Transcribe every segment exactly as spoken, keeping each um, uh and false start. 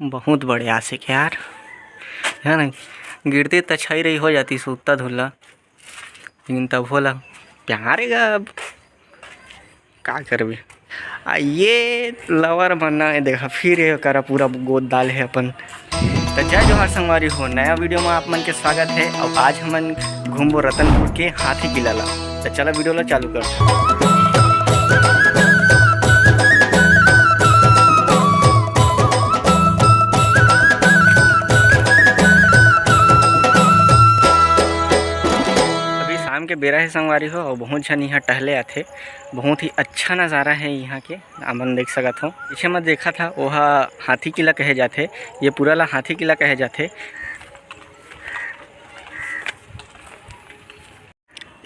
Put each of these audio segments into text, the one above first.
बहुत बड़े आशिक यार, है ना? गिरती त छई रही हो जाती सुत्ता धुल्ला, लेकिन तब होला प्यार है अब। का करबे? आ ये लवर मन ना, ये देखा, फिर ये करा पूरा गोद डाल है अपन। तो जय जोहार संगवारी हो, नया वीडियो में आप मन के स्वागत है। और आज हमन घूमबो रतनपुर के हाथी किला ला। तो चला वीडियो ला चालू कर। अभी शाम के बेरा है संगवारी हो, और बहुत झन यहाँ टहले आथे। बहुत ही अच्छा नज़ारा है यहाँ के, आप मन देख सकत हो। पीछे में देखा था, ओहा हाथी किला कहे जाथे, ये पूरा ला हाथी किला कहे जाथे।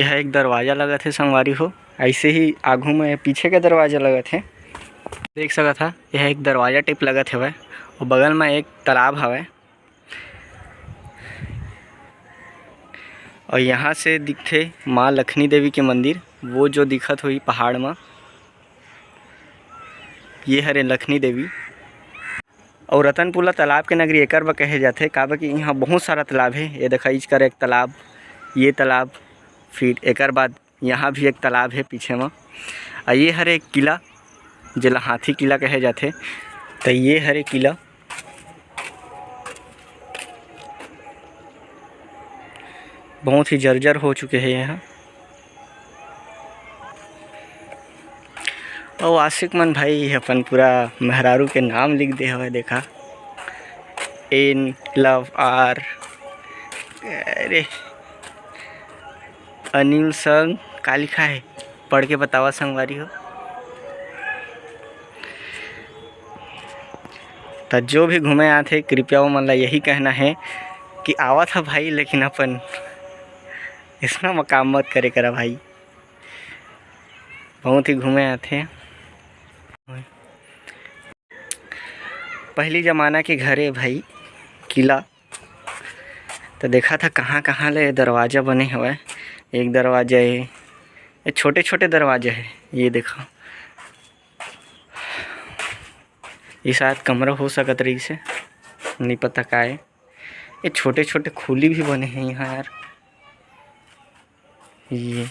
यह एक दरवाजा लगत है संगवारी हो, ऐसे ही आगू में पीछे का दरवाजा लगत है। देख सकत हा, यह एक दरवाजा टाइप लगत हवय, और बगल में एक तालाब हवय। और यहाँ से दिखथे माँ लखनी देवी के मंदिर, वो जो दिखत होही पहाड़ में, ये हरे लखनी देवी। और रतनपुर ला तालाब के नगरी एकर बर कहे जाथे, काबर कि यहाँ बहुत सारा तालाब हे। ये देखा, इच कर एक तालाब, ये तालाब, फिर एकर बाद यहाँ भी एक तालाब हे पीछे में। आ ये हरे किला, जेला हाथी किला कहे जाथे। तो ये हरे किला, बहुत ही जर्जर हो चुके हे यहाँ। अउ आशिक मन भाई अपन पूरा मेहरारू के नाम लिख दे हवय, देखा, एन लव आर। अरे, अनिल संग का लिखा है, पढ़ के बतावा संगवारी हो। त जो भी घूमे आथे, कृपया वो मन ला यही कहना है कि आवत ह भाई, लेकिन अपन इसना मकाम मत करे करा भाई। बहुत ही घूमे आथे। पहली जमाना के घर ए भाई, किला। तो देखा था कहाँ कहाँ ले दरवाजा बने हवय। एक दरवाजा हे, ये छोटे छोटे दरवाजा हे। ये देखा, ये शायद कमरा हो सकत रहिस हे, नहीं पता का हे। ये छोटे छोटे खुली भी बने हैं यहाँ यार। ये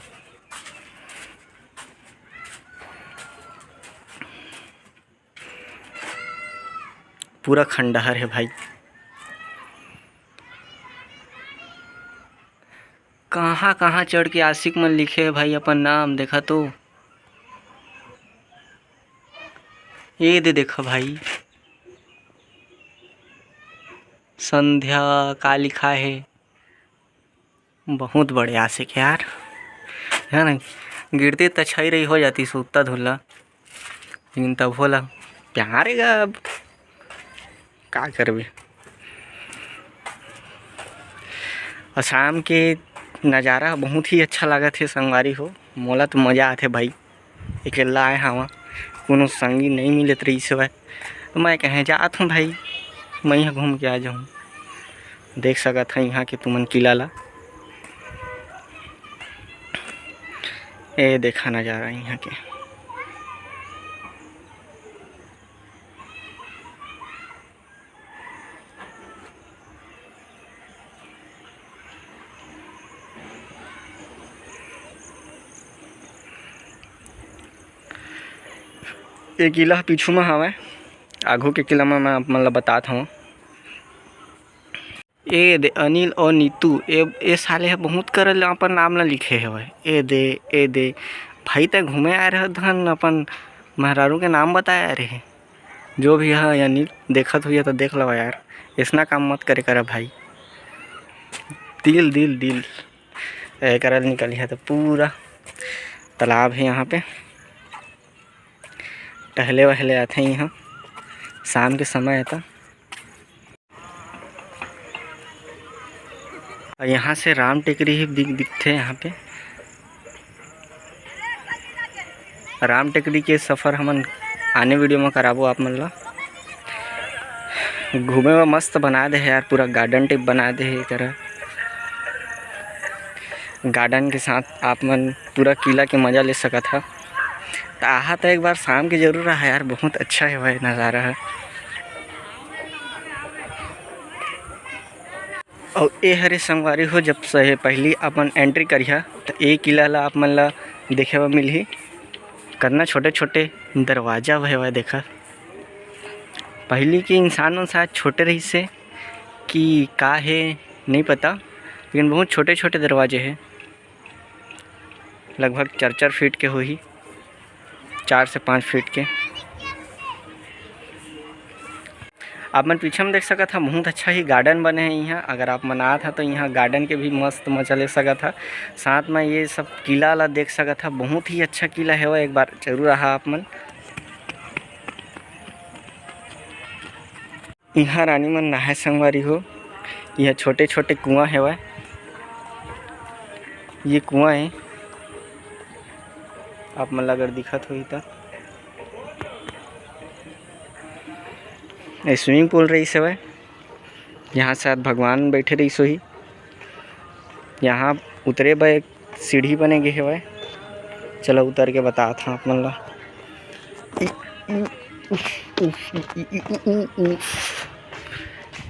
पूरा खंडहर है भाई। कहाँ कहाँ चढ़ के आशिक मन लिखे है भाई अपन नाम, देखा तो। ये दे देखा भाई, संध्या का लिखा है। बहुत बड़े आशिक यार, है ना? गिरती त छई रही हो जाती सुत्ता धुल्ला, लेकिन तब होला प्यार है अब, का करबे। और शाम के नज़ारा बहुत ही अच्छा लागत हे संगवारी हो, मोला तो मज़ा आथे भाई। अकेला आए हवा, कोनो संगी नहीं मिलत रहिस हवय, तो मैं कहे जात हूँ भाई, मैं यहाँ घूम के आ जाऊँ। देख सकत है यहाँ के तुमन किला ला। ए देखा नज़ारा यहाँ के। ये किला ह पीछू म हावय, आघू के किला म मैं आप मन ल बतात हवं। ए दे अनिल अउ नीतू, ए, ए साले ह बहुत करल अपन नाम ल लिखे हवय। ए दे, ए दे, भाई तैं घूमे आए रह धन अपन मेहरारू के नाम बताए आए रहे। जो भी है अनिल, देखत हुई है तो देख लो यार, इसना काम मत करे करा भाई। दिल, दिल, दिल। ए, करल निकली है तो पूरा तालाब है यहाँ पे। टहले वहले आथे यहाँ, शाम के समय है तो। और यहाँ से राम टेकरी ही दिख, दिखथे यहाँ पे। राम टेकरी के सफर हमन आने वीडियो में कराबो आप मन ला। घूमे में मस्त बना दे हे यार, पूरा garden type बना दे हे एकरा। Garden के साथ आप मन पूरा किला के मजा ले सकत हा। त आहा त एक बार शाम के जरूर आहा यार, बहुत अच्छा हे भाई नज़ारा है। अउ ए हरे संगवारी हो, जब से पहली अपन एंट्री करिहा, त ए किला ला आप मन ला देखे बर मिलही। कतना छोटे-छोटे दरवाजा हवय, देखा। पहली के इंसान मन शायद छोटे रहिस हे कि का हे, नइ पता, लेकिन बहुत छोटे-छोटे दरवाजे हे। लगभग चार चार फीट के होही, चार से पाँच फीट के। आप मन पीछे में देख सकत हा, बहुत अच्छा ही गार्डन बने हे इहाँ। अगर आप मन आत हा, तो इहाँ गार्डन के भी मस्त मजा ले सकत हा। साथ में ये सब किला ला देख सकत हा, बहुत ही अच्छा किला हेवय, एक बार जरूर आहा आप मन। इहाँ रानी मन नहाए संगवारी हो। इहाँ छोटे-छोटे कुआँ हेवय। ये कुआँ हे, आप मन ला अगर दिखत होही त। ये स्विमिंग पूल रहिस हेवय। यहाँ शायद भगवान बैठे रहिस होही। यहाँ उतरे बर एक सीढ़ी बने गे हेवय। चलो उतर के बतात हँव आप मन ला।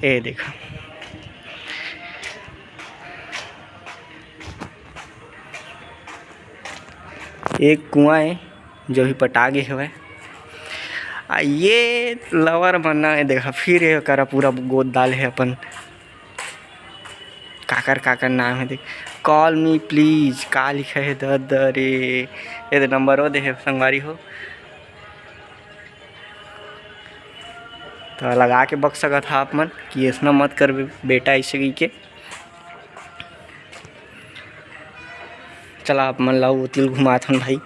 ए देखा, एक कुआँ ए जो भी पटा गे हेवय। आ ये लवर मन ना, ये देखा, फिर ये करा पूरा गोद डाले हे अपन। काकर काकर नाम हे देख, "Call me please", का लिखे हे दद रे। ये दे नंबर वो दे हे संगवारी हो, तो लगा के बक सकत हा आप मन कि ऐसना मत कर बे-, बेटा, ऐसे कहि के। चला आप मन ला वो तिल घुमात हन भाई।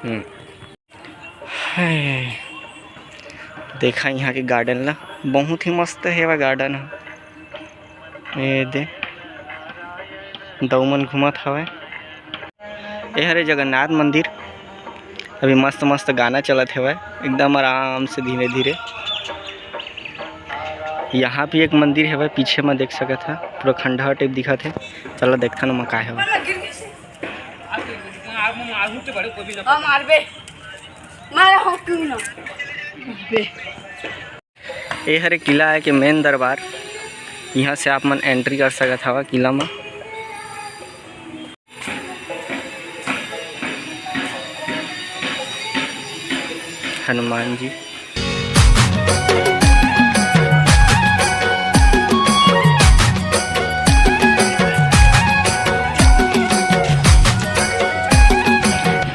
हम्म। हे, देखा यहाँ के गार्डन ला, बहुत ही मस्त हेवय गार्डन ह। ए दे, दऊ मन घूमत हवय। ए हरे जगन्नाथ मंदिर। अभी मस्त मस्त गाना चलत हेवय, एकदम आराम से धीरे धीरे। यहाँ भी एक मंदिर हेवय, पीछे में देख सकत ह, पूरा खंडहर टाइप दिखत हे। चला देखथन ओमा का हेवय। हाँ, मारबे। मारा हो क्यों ना? बे। ए हरे किला आय के मेन दरबार। इहाँ से आप मन एंट्री कर सकत हवा किला म। हनुमान जी।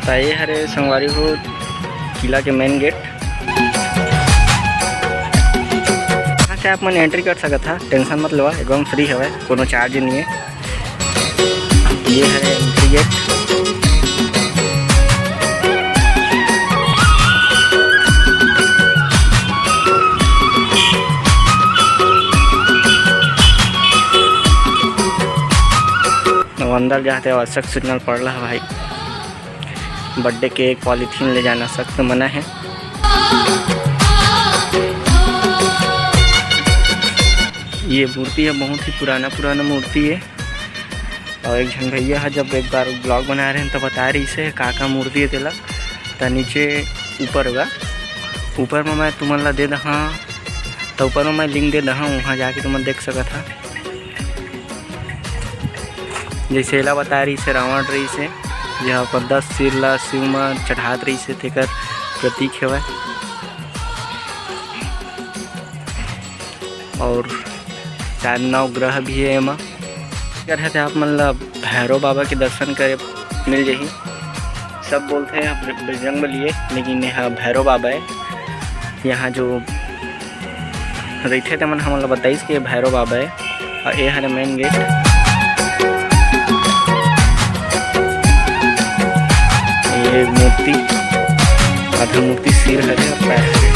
त ये हरे संगवारी हो किला के मेन गेट। यहाँ से आप मन एंट्री कर सकत हा, टेंशन मत लेवा, एकदम फ्री हवय, कोनो चार्ज नहीं है। ये है एंट्री गेट। अब अंदर जाते आवश्यक सिग्नल पड़ रहा है भाई। बर्थडे केक पॉलीथीन ले जाना सख्त मना है। ये मूर्ति है, बहुत ही पुराना पुराना मूर्ति है। और एक झन भैया है, जब एक बार ब्लॉग बना रहे हैं तो बता रही से का का मूर्ति है तेला। त नीचे ऊपर होगा, ऊपर में मैं तुमन ला दे दहा, त ऊपर में मैं लिंक दे दहा, वहाँ जाके तुमन देख सकत हा। जैसे एला बता रही से रावण रही से, जहाँ पर दस सिर ला शिव म चढ़ात रही से, तेकर प्रतीक हेवय। और शायद नौ ग्रह भी है एमा। अगर है तो आप मन ला भैरव बाबा के दर्शन करे मिल जाही। सब बोलते हैं बजरंग बली है, लेकिन यह भैरव बाबा है। यहाँ जो रहिथे तेमन हमन ला बताइस के भैरव बाबा है। और ये हरे मेन गेट। ये मूर्ति, आधा मूर्ति सिर हरे और पैर हरे।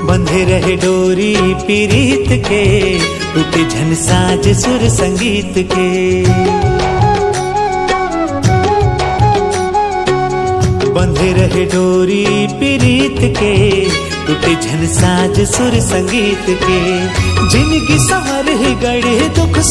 बंधे रहे डोरी पीरीत के, टूटे झन साज सुर संगीत के। बंधे रहे डोरी पीरीत के, टूटे झन साज सुर संगीत के, जिनगी संवर ही गढ़े दुख